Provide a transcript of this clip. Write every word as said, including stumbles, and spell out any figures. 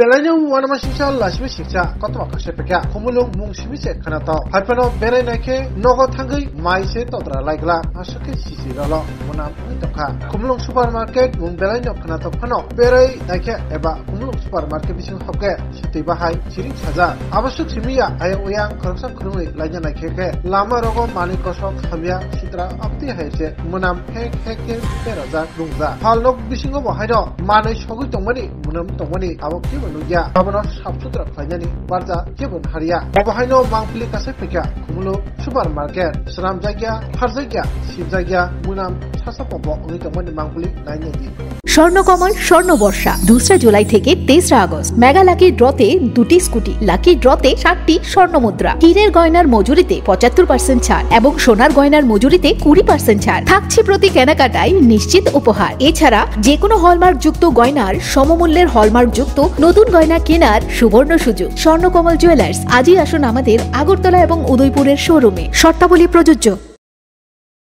Belaino uanama singsa lasima singsa kotoba kaisa pekya khumulung mung simi se khwnato. Haiphano berai naikhe nogo thangwi mai se todra laiglak aswk khe sisi rolo mwnam wngwi tongkha. Khumulung supermarket mung belaino khwnato phano berai naikhe eba khumulung supermarket bising hokhe sitwi bahai chiring sajak. Abaswk simi ya ayang uyang khoroksa khoroknwi laina naikhe khe lama rogo manwi kosok hamya sitra abtwi hai se mwnam hek hek khe berajak nungjak. Phalnok bisingo bo haino manwi sogwi tongmani mwnam tongmani abo kebo nukya. Abono sap sutra khlainani barja kebo nahariya. Obo haino mangpili kasai phaikha khumulung supermarket swnamjakya, pharjakya, sibjakya mwnam sasa pobo wngwi tongmani mangpili nainai di. Swarnakamal স্বর্ণ বর্ষা, দুসরা জুলাই থেকে তেসরা August. Mega lucky ড্রতে দুটি scooty, lucky ড্রতে সাতটি স্বর্ণ মুদ্রা। হীরের গয়নার মজুরিতে পঁচাত্তর পার্সেন্ট ছাড় এবং সোনার গয়নার মজুরিতে কুড়ি পার্সেন্ট ছাড় থাকছে। প্রতি কেনাকাটায় নিশ্চিত উপহার। এছাড়া যে কোনো হলমার্কযুক্ত গয়নার সমমূল্যের হলমার্কযুক্ত নতুন গয়না কেনার সুবর্ণ সুযোগ। স্বর্ণকমল জুয়েলার্স, আজই আসুন আমাদের আগরতলা এবং উদয়পুরের শোরুমে। শর্তাবলী প্রযোজ্য।